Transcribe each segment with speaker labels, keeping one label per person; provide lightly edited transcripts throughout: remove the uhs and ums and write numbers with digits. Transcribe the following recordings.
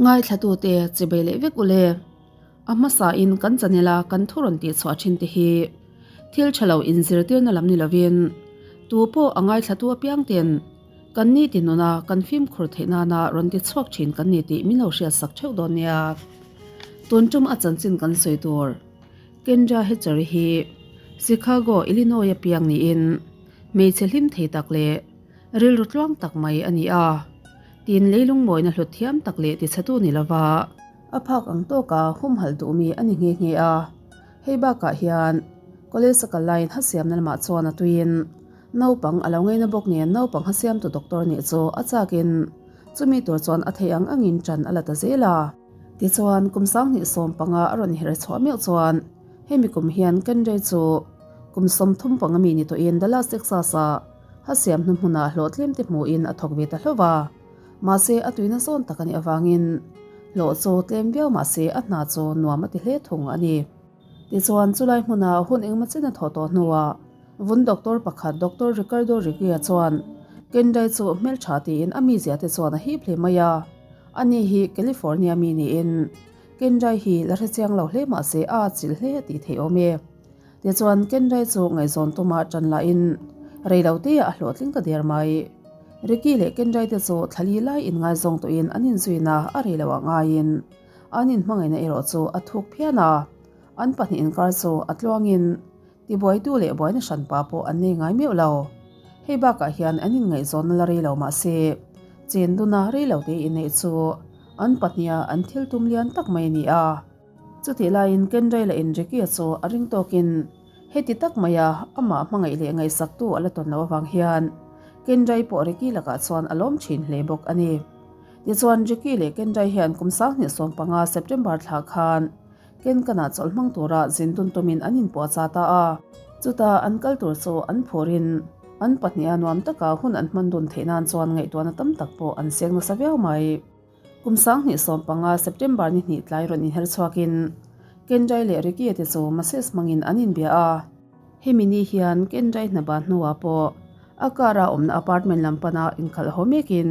Speaker 1: Ngaithlatute chibei leh vek ule. A hmasain kan channel a kan thu rawn tih chhuah thin te hi thil tha lo inzirtirna lam ni lovin tu pawh a ngaithlatu apiang ten kan ni ti nuna kan fimkhur theih nana rawn ti chhuak thin kan ni tih min lo hriat sak theuh dawn nia. Tun tum a chanchin kan sawi tur Kendra Hatcher-i hi Chicago, Illinois a piang niin hmeichhe hlim thei tak leh rilru tluang tak mai a ni a. Tin leilung mawina hlut thiam tak leh tichhetu ni lova A phak ang tawka humhalh duhmi a ni nghe nghe a. Hei bakah hian college a kal laiin hasiamna lamah chuan a tuiin naupang a lo ngaina bawk nen naupang hasiamtu doctor nih chu a chakin chumi tur chuan a theih ang angin ṭan a la ta zel a. Tichuan kum 2015 a rawn her chhuah meuh chuan hemi kum hian Kendra chu kum 35 mi ni tawhin Dallas, Texas-ah hasiam hnu hmunah hlawhtlim te hmuhin a thawk ve ta hlauh a. Mahse, a tuina zawn tak a nih avangin hlawh chu tlem viau mahse a hna chu nuam a ti hle thung a ni. Tichuan, chulai hmuna hun engmaw chen a thawh tawh hnuah vun doctor pakhat Doctor Ricardo Reguia chuan Kendai chu hmeltha tiin a mizia te chuan a hip hle mai a. Ani hi California mi niin Kendai hi la hrechiang lo hle mahse a atchilh hle a tih theih awm e. Tichuan, Kendrai chu ngaihzawn tuma ṭan lahin reiloteah a hlawhtling ta der mai. Ricky leh Kendrai te chu thlali lai inngaizawng tawhin an inzuina a rei loh ah ngaiin an inhmangaihna erawh chu a thuk phian a, an pahnih inkar chu a tluangin tibuaitu leh buaina hranpa pawh an nei ngai meuh lo. Hei bakah hian an inngaihzawnna la rei lo mah se, chen duna reilote inneih chu an pahniha an thil tum lian tak mai a ni a. Chutih laiin Kendra leh Enrique chu a ring tawkin heti tak maia amah hmangaih leh ngaihsaktu a la tawn loh avang hian Kendra pawh Ricky lakah chuan a lawm thin hle bawk a ni. Tichuan Ricky leh Kendra hian kum 2015 September thla khan Kenkana chawlh hmang tura zin dun tumin an inpuahchah ta a. Chuta an kal tur chu an phurin an pahniha nuam taka hun an hman dun theih nan chuan ngaihtuahna tam tak pawh an seng nasa viau mai. Kum 2015 September ni hnih tlai rawn inher chhuakin Kendrai leh Ricky-a te chu message hmangin an inbia a. Hemi ni hian Kendrai hna ban hnuah pawh a car-a awmna apartment lam pana inkhalh haw mekin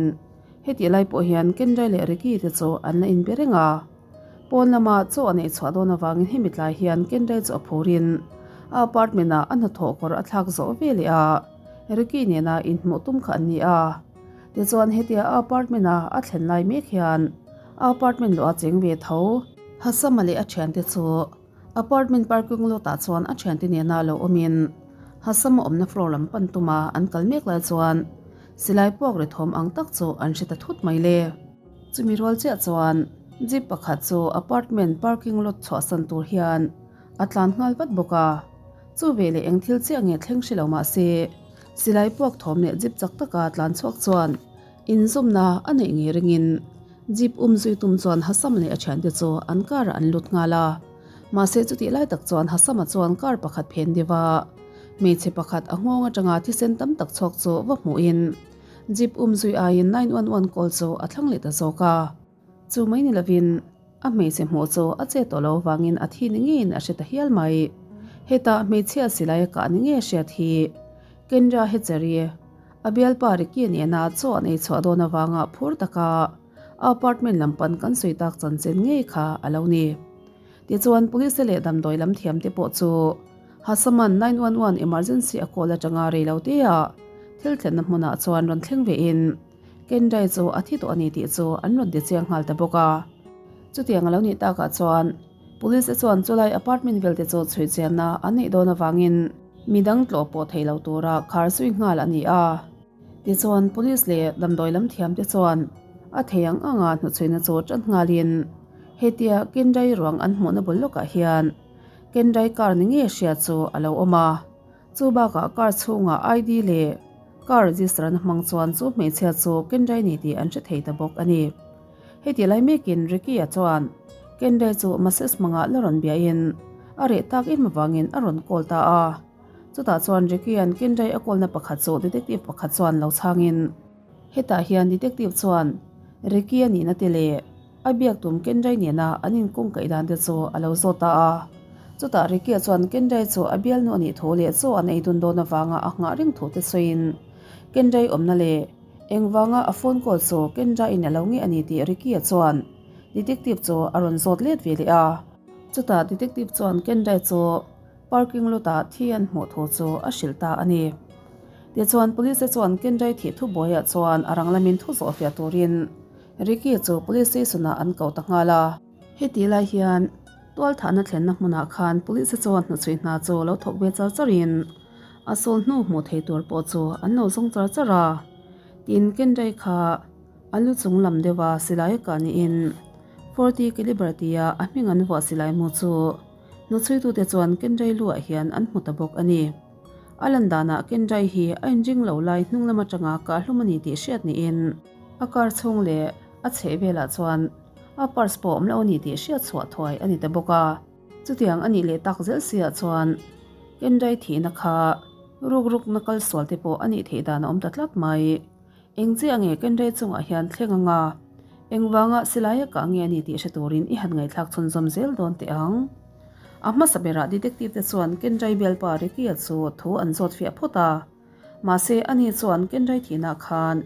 Speaker 1: hetih lai pawh hian Kendrai leh Ricky-a te chu an la inbe reng a. Pawn lama chaw a neih chhuah dawn avangin hemi tlai hian Kendrai chu a phurin a apartment-ah a hnathawh kawr a thlak zawh ve leh a, Ricky nena inhmuh tum kha an ni a. Tichuan hetia a apartment a a thlen lai mek hian a apartment luah a cheng ve tho. Hasama leh a thiante chu apartment parking lot ah chuan a thiante nena lo awmin Hasama awmna floor lam pan tuma an kal mek lai chuan silai puak ri thawm ang tak chu an hre ta thut mai le. Chumi rual chiah chuan jeep pakhat chu apartment parking lot chhuahsan tur hian a tlan nghal vat bawk a. Chu veleh eng thil chiah nge thleng hre lo mah se, silai puak thawm leh jeep chak taka tlan chhuak chuan inzawmna a neih ngei ringin jeep um zui tum chuan Hasam leh a thiante chu an car ah an lut nghal a. Mahse chutih lai tak chuan Hasama chuan car pakhat phen deuh a, hmeichhe pakhat a nghawng atanga thisen tam tak chhuak chu va hmuhin jeep um zui aiin 911 call chu a thlang leh ta zawk a. Chu mai ni lovin a hmeichhe hmuh chu a che tawh lo avangin a thi ni ngeiin a hre ta hial mai. Hetah hmeichhia silai a kah ni ngei a hriat hi Kendra Hetcheri, a bialpa Ricky nena chaw an ei chhuah dawn avanga phur taka a apartment lam pan kan sawi tak chanchin ngei kha a lo ni. Tichuan police leh damdawi lam thiamte pawh chu Hasaman 911 emergency a call atanga reiloteah thil thlenna hmunah chuan rawn thleng vein Kendrai chu a thi tawh a ni tih chu an rawn ti chiang nghal ta bawk a. Chutiang a lo nih takah chuan Police te chuan chulai apartment vel te chu chhui chianna an neih dawn avangin midang tlawh pawh thei lo tura khar zui nghal a ni a. Tichuan Police leh damdawi lam thiam te chuan a thei ang anga hnuchhuina chu tan nghalin hetia Kendrai ruang an hmuhna bul lawkah hian Kendrai car ni ngei hria chu a lo awm a. Chu bakah car chhungah ID leh car register na hmang chuan chu hmeichhia chu Kendrai ni tih an hre thei ta bawk a ni. Heti lai mekin Ricky-a chuan Kendrai chu message hmangah la rawn biahin a reh tak em avangin a rawn call ta a. Chutah chuan Ricky-a'n Kendrai a call na pakhat chu detective pakhat chuan lo chhangin hetah hian detective chuan Ricky-a nihna te leh A biak tum Kendrai nena an inkawngkaih dan te chu a lo zawt ta a. Chutah Ricky-a chuan Kendrai chu a bialnu a nih thu leh chaw an ei dun dawn avanga a nghah reng thu te sawiin Kendrai awmna leh engvanga a phone call chu Kendra-in a lo ngei a ni tih Ricky-a chuan. Detective chu a rawn zawt let ve leh a. Chutah Detective chuan Kendai chu parking lot ah thi an hmuh thu chu a hrilh ta a ni. Tichuan Police te chuan Kendai thih thubuaiah chuan a rang lamin thu zawh fiah turin Ricky chu Police station ah an koh ta nghal a. Heti lai hian tualthahna thlenna hmunah khan Police te chuan hnuchhui hna chu lo thawk ve char charin a sawl hnu hmuh thei tur pawh chu an lo zawng char char a. Tin Kendai kha A lu chung lam deuha silai a kah niin 40 calibre tia a hming an vuah silai mu chu hnuchhuitute chuan Kendrai luah hian an hmu ta bawk a ni. A lan danah Kendrai hi a inring lo lai hnung lam atanga kah hlum a ni tih hriat niin a car chhung leh a chheh velah chuan a purse pawh awm lo a ni tih hriat chhuah thuai a ni ta bawk a. Chutiang a nih leh tak zel siah chuan Kendrai thihna kha rukrukna kal sual te pawh a nih theih dan a awm ta tlat mai. Eng chiah nge Kendra chungah hian thleng anga engvanga silaia kah nge a ni tih hre turin i han ngaihthlak chhunzawm zel dawn teh ang. A hmasa berah detective te chuan Kendra bialpa Ricky-a chu thu an zawt fiah phawt a. Mahse ani chuan Kendra thihna khan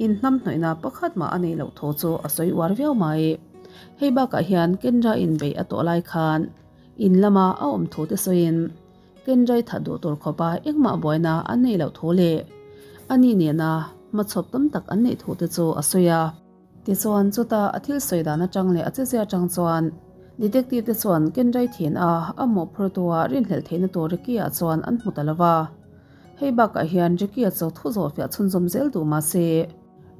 Speaker 1: inhnamhnawihna pakhat mah a neih loh thu chu a sawi uar viau mai. Hei bakah hian Kendra inbeih a tawh lai khan in lama a awm thu te sawiin Kendrai that duh tur khawpa engmah buaina an neih loh thu leh a ni nena hmachhawp tam tak an neih thu te chu a sawi a. Tichuan chuta a thil sawi dan atang leh a chezia atang chuan detective te chuan Kendrai thin a a mawhphurtu-a rinhlelh theihna tur Ricky-a chuan an hmu ta lo va. Hei bakah hian Ricky-a chu thu zawh fiah chhunzawm zel duh mah se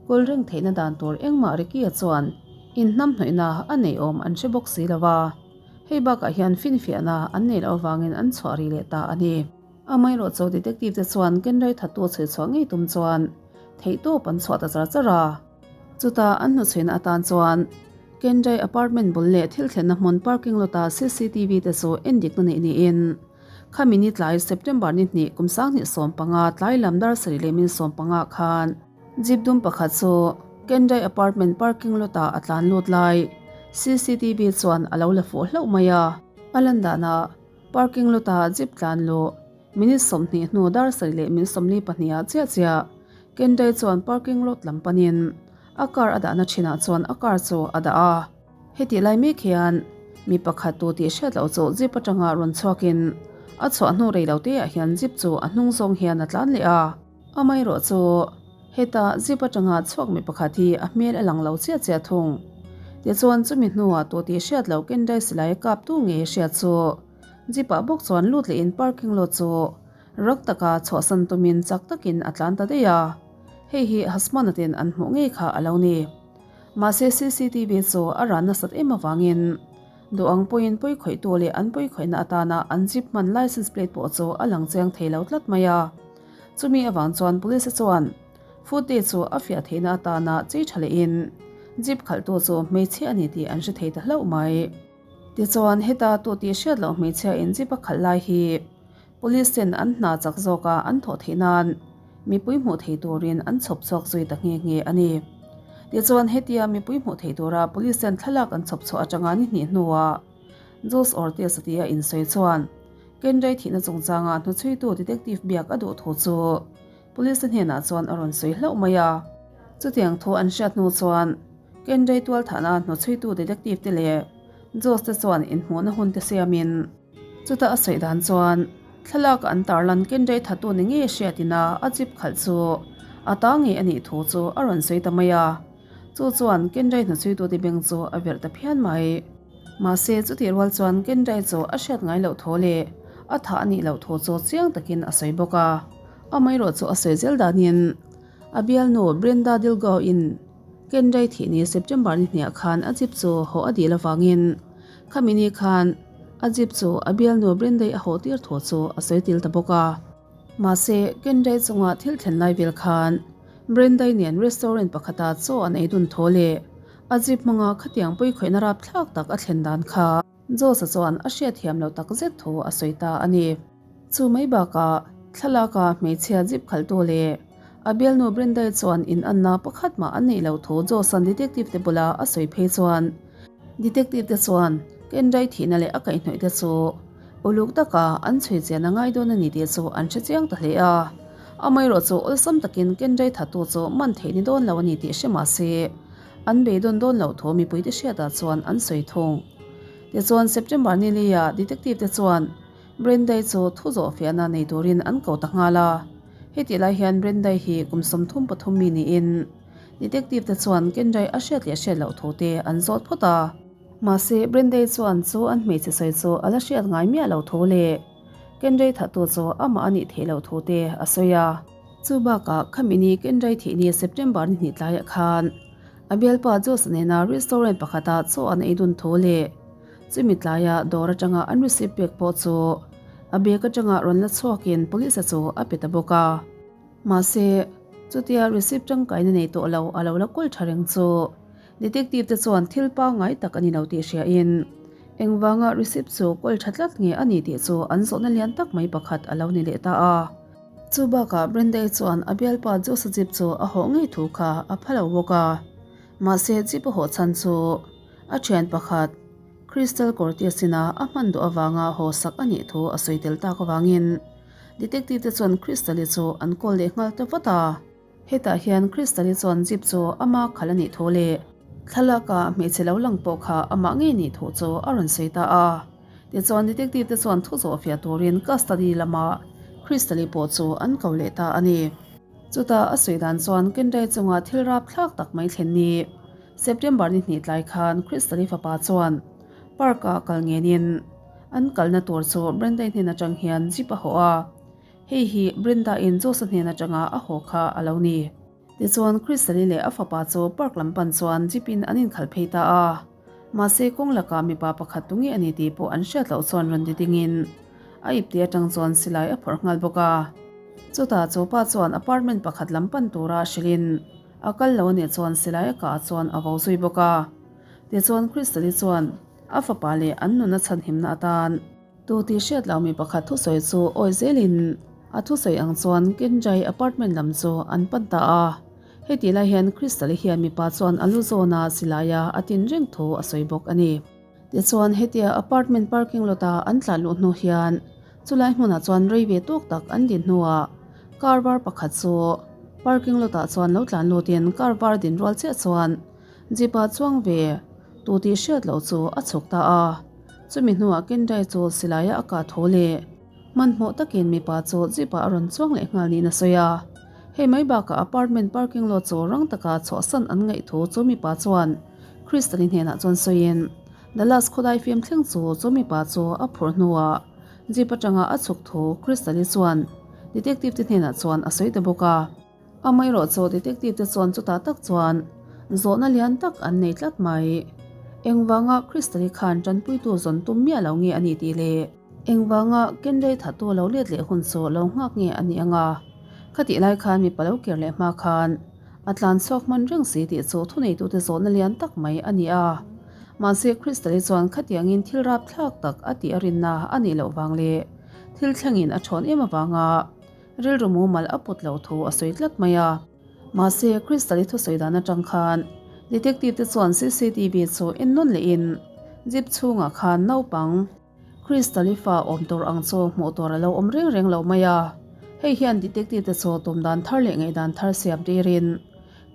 Speaker 1: kawl reng theihna dan tur engmah Ricky-a chuan inhnamhnawihna a neih awm an hre bawk si lo va. Hei bakah hian finfiahna an neih loh avangin an chhuah ri leh ta a ni. Amaherawh chu detective te chuan Kenrai thattu chhui chhuah ngei tum chuan theihtawp an chhuah ta char char a. Chutah an hnuchhuina atan chuan Kenrai apartment bul leh thil thlenna hmun parking lot a cctv te chu endikna neih niin khami ni tlai September ni hnih kum 2015 tlai lam dar sarih leh min 15 khan Jeep dum pakhat chu Kendai apartment parking lot ah a tlan lut lai cctv chuan a lo la fuh hlauh mai a. A lan danah parking lot ah jeep tlan luh minute 20 hnu dar sarih leh min 42 ah chiah chiah Kendai chuan parking lot lam panin a car a dahna thinah chuan a car chu a dah a. Hetih lai mek hian mi pakhat tu tih hriat loh chu jeep atanga rawn chhuakin a chhuah hnu rei lo te ah hian jeep chu a hnung zawng hian a tlan leh a. Amaherawh chu heta zip atanga chhuak mi pakhat hi a hmel a lang lo chiah chiah thung. Tichuan chumi hnuah tu tih hriat loh Kendai silai kap tu ngei hriat chu jeep ah bawk chuan lut lehin parking lot chu rak taka chhuahsan tumin chak takin a tlan ta daih a. Hei hi Hasmana ten an hmuh ngei kha a lo ni. Mahse cctv chu a ran nasat em avangin duh ang pawhin pawi khawihtu leh an pawi khawihna atana an jeep hman license plate pawh chu a lang chiang thei lo tlat mai a. Chumi avang chuan police chuan footage chu a fiah theihna atana chei tha lehin jeep khalhtu chu hmeichhia a ni tih an hre thei ta hlauh mai. Tichuan heta tu tih hriat loh hmeichhia in jeep a khalh lai hi police ten an hna chak zawka an thawh theih nan mipui hmuh thei turin an chhawp chhuak zui ta nghe nghe a ni. Tichuan hetia mipui hmuh theih tura police ten thlalak an chhawp chhuah atanga ni hnih hnuah Jules Ortiz a tia insawi chuan Kendrai thihna chungchanga hnuchhuitu detective biak a duh thu chu police te hnenah chuan a rawn sawi hlauh mai a. Chutiang thu an hriat hnu chuan Kendrai tualthahna hnuchhuitu detective te leh Josh te chuan inhmuhna hun te siamin chuta a sawi dan chuan thlalak an tarlan Kendrai thattu ni ngei hriatina a jeep khalh chu a ta ngei a nih thu chu a rawn sawi ta mai a. Chu chuan Kendrai hnuchhuitu te beng chu a verh ta phian mai. Mahse, chutih rual chuan Kendrai chu a hriat ngai loh thaw leh a thah a nih loh thaw chu chiang takin a sawi bawk a. Amaherawh chu a sawi zel danin a bialnu Brenda Dilgao-in Kendrai thih ni September ni hniah khan a jeep chu haw a dil avangin khami ni khan a jeep chu a bialnu Brenda-i a haw tir thaw chu a sawi tel ta bawk a. Mahse, Kendrai chunga thil thlen lai vel khan Brenda-i nen restaurant pakhata chaw an ei dun thaw leh A zip hmanga khatiang pawi khawihna rapthlak tak a thlen dan kha Josa chuan a hriatthiam loh tak zet thu a sawi ta a ni. Chu mai bakah thlalaka hmeichhia zip khalhtu leh a bialnu Brenda-i chuan inanna pakhat mah an neih loh thu Josa'n detective te bula a sawi phei chuan detective te chuan Kendra-i thihna leh a kaihhnawih te chu uluk taka an chhui chian a ngai dawn a ni tih chu an hre chiang ta hle a. Amaherawh chu awlsam takin Kendra-i thattu chu man theih ni dawn lo a ni tih hre mah se. An beidawn dawn loh thu mipuite hriatah chuan an sawi thung. Tichuan, September ni leia detective te chuan Brenda-i chu thu zawh fiahna nei turin an ko ta nghal a. Hetih lai hian Brenda-i hi kum 33 mi niin detective te chuan Kendra-i a hriat leh hriat loh thu te an zawt phawt a. Mahse, Brenda-i chuan chu an hmeichhe sawi chu a la hriat ngai miah loh thu leh Kendra-i thattu chu amah a nih theih loh thu te a sawi a. Chu bakah khami ni Kendra-i thih ni September ni hnih tlaiah khan a bialpa Josh nena restaurant pakhata chaw an ei dun thu leh chumi tlaia dawr atanga an receipt pek pawh chu a bag atanga rawn la chhuakin police-a chu a pe ta bawk a. Mahse, chutia receipt tangkaina nei tawh lo a lo la kawl tha reng chu detective te chuan thil pangngai tak a ni lo tih hriain engvanga receipt chu kawl tha tlat nge a ni tih chu an zawhna lian tak mai pakhat a lo ni leh ta a. Chu bakah Brenda-i chuan a bialpa Josa jeep chu a hawh ngei thu kha a pha lo bawk a. Mahse jeep a hawh chhan chu a thian pakhat Crystal Cortez-ina a hman duh avanga haw sak a nih thu a sawi tel tak avangin detective te chuan Crystal-i chu an call leh nghal ta vat a. Hetah hian Crystal-i chuan jeep chu ama khalh a nih thu leh thlalaka hmeichhe lo lang pawh kha amah ngei nih thu chu a rawn sawi ta a. Tichuan detective te chuan thu zawh fiah turin custody lama Crystal-i pawh chu an ko leh ta a ni. Chutah a sawi dan chuan Kendai chunga thil rap thlak tak mai thlen ni. September ni hnih tlai khan Crystal-i fapa chuan park-ah kal ngenin an kalna tur chu Brenda-i hnen atang hian jeep a hawh a. Hei hi Brenda-in Josh-a hnen atanga a haw kha a lo ni. Tichuan, Crystal-i leh a fapa chu park lam pan chuan jeep-in an inkhalh phei ta a. Mahse, kawng lakah mipa pakhat tu nge a ni tih pawh an hriat loh chuan rawn ti dingin a ipte atang chuan silai a phawrh nghal bawk a. Chutah chu pa chuan apartment pakhat lam pan tura hrilhin a kal lo a nih chuan silai a kah chuan a vo zui bawk a. Tichuan, Crystal-i chuan a fapa leh an nuna chhanhimna atan. Tu tih hriat lo mi pakhat thusawi chu awi zelin a thusawi ang chuan Kenjai apartment lam chu an pan ta a. Hei tih lai hian Crystal-i hian mipa chuan a lu zawna silaia a tin reng thu a sawi bawk a ni. Tichuan hetia apartment parking lot a an tlan luh hnu hian chulai hmunah chuan rei ve tawk tak an din hnuah car var pakhat chu parking lot ah chuan lo tlan lutin car var din rual chiah chuan Jeep ah chuang ve tu tih hriat loh chu a chhuk ta a. Chumi hnuah Kendai chu silaia a kah tho leh hmanhmawh takin mipa chu jeep ah a rawn chuang leh nghal niin a sawi a. Hei mai bakah apartment parking lot chu rang taka chhuahsan an ngaih thu chu mipa chuan Crystal-i hnenah chuan sawiin Dallas khawdai fim thleng chu chu mipa chu a phurh hnuah jeep atanga a chhuk thu Crystal-i chuan detective te hnenah chuan a sawi ta bawk a. Amaherawh chu detective te chuan chutah tak chuan zawhna lian tak an nei tlat mai. Engvanga Crystal-i khan tanpuitu zawn tum miah lo nge a ni tih leh engvanga Kenrei thattu lo let leh hun chu lo nghak nge a nih anga khatih lai khan mipa lo kir leh hma khan a tlan chhuak hman reng si tih chu thuneitute zawhna lian tak mai a ni a. Mahse Crystal-i chuan khatiangin thil rapthlak tak a tih a rinna a nih loh vang leh thil thlengin a thawn em avanga Rilru mumal a put loh thu a sawi tlat mai a. Mahse, Crystal-i thusawi dan atang khan detective te chuan cctv chu en nawn lehin jeep chhungah khan naupang Crystal-i fa awm tur ang chu hmuh tur a lo awm reng reng lo mai a. Hei hian detective te chu tum dan thar leh ngaihdan thar siam tirin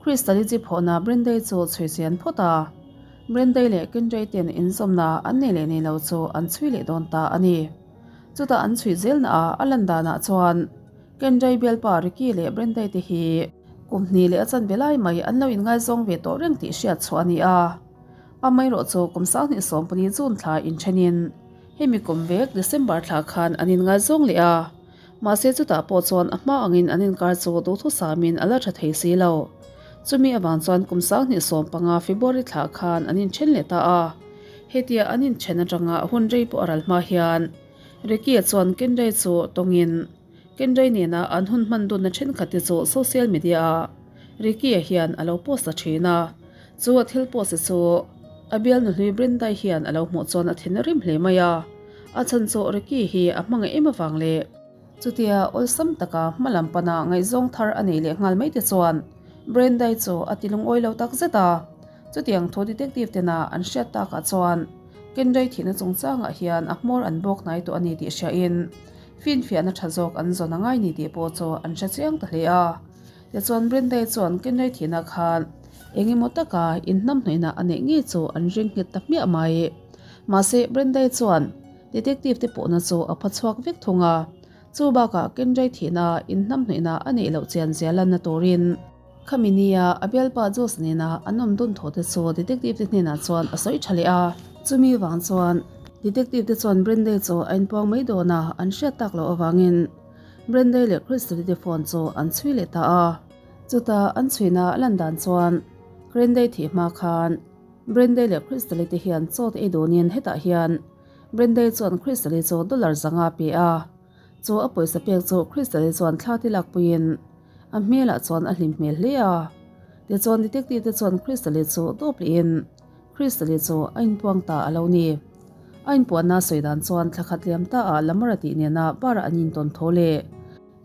Speaker 1: Crystal-i jeep hawhna Brenda-i chu chhui chian phawt a. Brenda-i leh Kendra-i ten inzawmna an nei leh nei lo chu an chhui leh dawn ta a ni. Chutah an chhui zelna ah a lan danah chuan Kendrai bialpa Ricky leh Brendai te hi kum hnih leh a chanve lai mai an lo inngaizawng ve tawh reng tih hriat chhuah a ni a. Amaherawh chu kum 2014 June thla inthenin hemi kum vek December thla khan an inngaizawng leh a. Mahse chutah pawh chuan a hma angin an inkar chu duhthusamin a la tha thei si lo. Chumi avang chuan kum 2015 February thla khan an inthen leh ta a. Hetia an inthen atanga hun rei pawh a ral hma hian Ricky-a chuan Kendrai chu tawngin Kendrai nena an hun hman dunna thenkhat te chu social media-ah Ricky-a hian a lo post ta thin a. Chu a thil post te chu a bialnu hlui Brenda-i hian a lo hmuh chuan a thin a rim hle mai a. A chhan chu Ricky hi a hmangaih em avang leh chutia awlsam taka hma lam pana ngaihzawng thar a nei leh nghal mai te chuan Brenda-i chu a ti lungawi lo tak zet a. Chutiang thu detective tena an hriat takah chuan Kendrai thihna chungchangah hian a hmawr an bawk hnai tawh a ni tih hriain finfiahna tha zawk an zawn a ngai ni tih pawh chu an hre chiang ta hle a. Tichuan Brenda-i chuan Kendrai thihna khan. Eng emaw taka inhnamhnawihna a neih ngei chu an ring nghet ta hmiah mai. Mahse, Brenda-i chuan detective te pawhna chu a pha chhuak vek thung a. Chu bakah Kendra-i thihna inhnamhnawihna a neih loh chian zia lanna turin khami nia a bialpa Josh nena an awm dun thaw te chu detective te hnenah chuan a sawi tha leh a. Chumi vang chuan detective te chuan Brenda-i chu a inpuang mai dawn a, an hriat tak loh avangin Brenda-i leh Crystal-i te phone chu an chhui leh ta a. Chuta an chhuina a lan dan chuan Grendey thih hma khan Brendey leh Crystal-i te hian chaw te ei dunin hetah hian Brendey chuan Crystal-i chu dollar zanga a pe a, chu a pawisa pek chu Crystal-i chuan thla te lakpuiin a hmelah chuan a hlim hmel hle a. Tichuan detective te chuan Crystal-i chu dawp lehin Crystal-i chu a inpuang ta a lo ni. A inpuanna sawi dan chuan thla khat liam ta ah Lamara tih nena bar ah an intawn tho leh.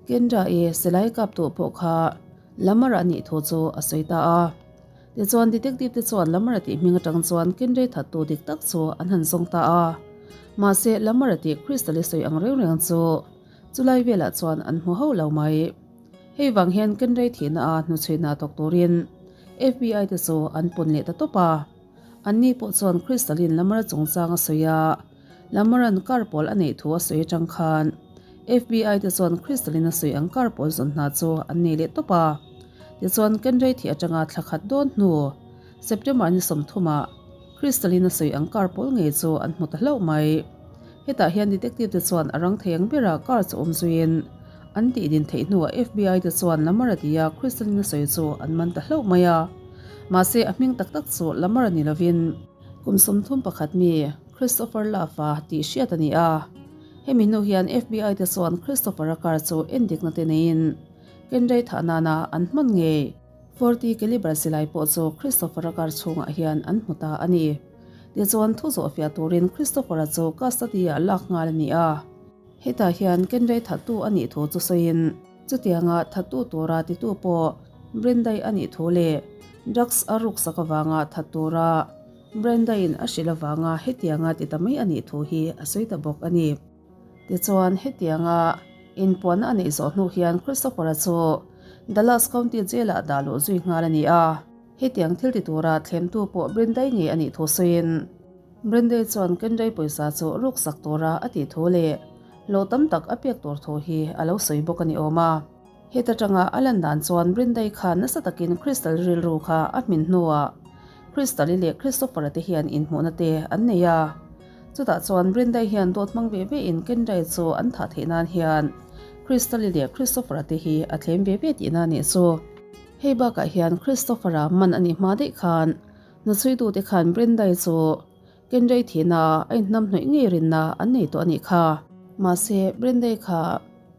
Speaker 1: Kendra-i silai kap tawh pawh kha Lamar a nih thu chu a sawi ta a. Tichuan detective te chuan Lamar a tih hming atang chuan Kendra-i thattu dik tak chu an han zawng ta a. Mahse Lamar a tih Crystal-i sawi ang reng reng chu chulai velah chuan an hmu hauh lo mai. Hei vang hian Kendra-i thihna a hnuchhuina tawk turin FBI te chu an pun leh ta tawp a. Anni pawh chuan Crystal-in Lamar-a chungchang a sawi a. Lamoran car pawl a neih thu a sawi atang khan FBI te chuan Crystal-in a sawi ang car pawl zawn hna chu an nei leh tawp a. Tichuan, Kendray thih atanga thla khat dawn hnu, September ni sawmthumah Crystal-in a sawi ang car pawl ngei chu an hmu ta hlauh mai. Hetah hian detective te chuan a rang thei ang berah car chu awm zuiin an tih din theih hnuah FBI te chuan Lamar a tia Crystal-in a sawi chu an man ta hlauh mai a. Mahse, a hming tak tak chu Lamar a ni lovin kum 31 mi Christopher Love-a tih hriat a ni a. Hemi hnu hian FBI te chuan Christopher-a car chu endikna te neiin Kendray thah nana an hman ngei. Forty calibre silai pawh chu Christopher-a car chhungah hian an hmu ta a ni. Tichuan thu zawhfiah turin Christopher-a chu custody-ah lak nghal a ni a. Hetah hian Kendray thattu a nih thu chu sawiin chutianga thattu tura titu pawh Brenda-i a nih thu leh drugs a ruksak avanga that tura Brenda-in a hrilh avanga hetianga ti ta mai a nih thu hi a sawi ta bawk a ni. Tichuan, hetianga inpuanna a neih zawh hnu hian Christopher-a chu Dallas County Jail-ah dah luh zui nghal a ni a. Hetiang thil ti tura thlemtu pawh Brenda-i ngei a nih thu sawiin, Brenda-i chuan Kendra-i pawisa chu ruksak tura a tih thu leh hlawh tam tak a pek tur thu hi a lo sawi bawk a ni awm a. Heta tanga a lan dan chuan Brindai kha nasa takin Crystal rilru kha a hmin hnuah Crystal-i leh Christopher-a te hian inhmuhna te an nei a. Chutah chuan Brindai hian dawt hmang ve ve in Kendra-i chu an thah theih nan hian Crystal-i leh Christopher-a te hi a thlem ve ve tihna a nih chu. Hei bakah hian Christopher-a man a nih hma daih khan hnachuitute khan Brindai chu Kendra-i thihna a inhnamhnawih ngei rinna an nei tawh a nih kha. Mahse Brindai kha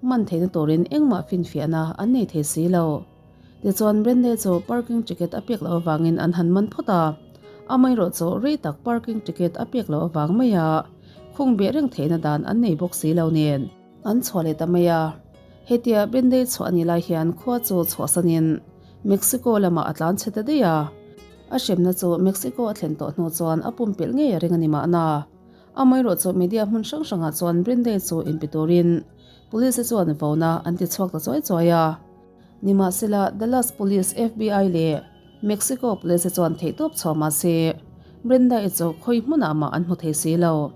Speaker 1: Man theihna turin engmah finfiahna an nei thei si lo. Tichuan Brende chu parking ticket a pek loh avangin an han man phawt a, amaherawh chu rei tak parking ticket a pek loh avang maia khung beh reng theihna dan an nei bawk si lo nen an chhuah leh ta mai a. Hetia Brende chhuah a nih lai hian khua chu chhuahsanin Mexico lamah a tlan chhe ta daih a, a hremna chu Mexico a thlen tawh hnu chuan a pumpelh ngei a ring a ni mahna. Amaherawh chu media hmun hrang hrangah chuan Brindei chu inpe turin Police te chuan vona an ti chhuak ta chuai chuai a. Nimahsela, Dallas Police, FBI leh Mexico Police te chuan theihtawp chhuah mah se, Brenda-i chu khawi hmunah mah an hmu thei si lo.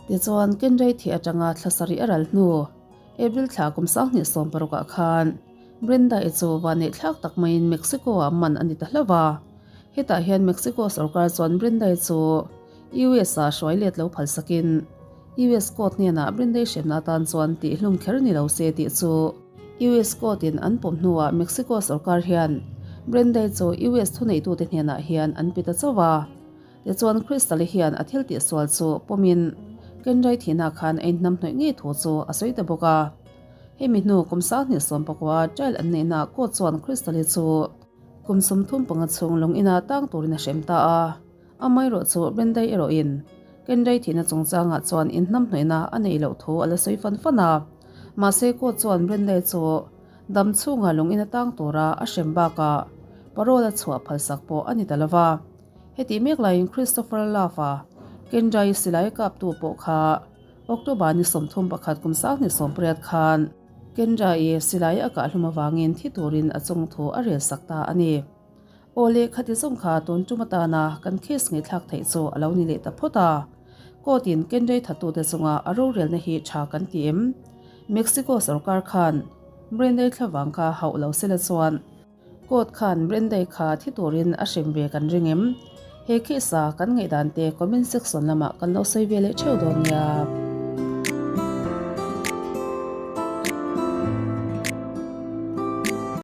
Speaker 1: Tichuan, Kendra-i thih atanga thla sarih a ral hnu, April thla kum 2016 ah khan Brenda-i chu vaneihthlak tak maiin Mexico-ah man a ni ta hlauh a. Hetah hian Mexico sorkar chuan Brenda-i chu US-ah hruai let lo phalsakin US court hnenah Brindei hremna atan chuan tihhlum kher ni lo se tih chu US court-in an pawm hnuah Mexico sorkar hian Brindei chu US thuneitute hnenah hian an pe ta chauh a. Tichuan Crystal-i hian a thil tihsual chu pawmin Kendra-i thihna khan a inhnamhnawih ngei thu chu a sawi ta bawk a. Hemi hnu kum 2019 trial an neihnaah court chuan Crystal-i chu kum 35 chhung lung ina tang turin a hrem ta a. Amaherawh chu Brendai erawhin Kendrai thihna chungchangah chuan inhnamhnawihna a neih loh thu a la sawi fan fan a. Mahse court chuan Brendai chu dam chhunga lung in atang tura a hrem bakah parole a chhuah phalsak pawh a ni ta lo va. Hetih mek laiin Christopher Love-a Kendrai silai kaptu pawh kha October ni 31 kum 2018 khan Kendrai silai a kah hlum avangin thi turin a chungthu a relsak ta a ni. Aw le, khati zawng kha tun tum atana kan case ngaihthlak theih chu a lo ni leh ta phawt a. Court in Kenrei thattute chunga a rorelna hi tha kan ti em? Mexico sorkar khan Brendei thlavang kha hauh lo sela chuan Court khan Brendei kha thi turin a hrem ve kan ring em? He case a kan ngaihdan te comment section lamah kan lo sawi ve leh theuh dawn nia.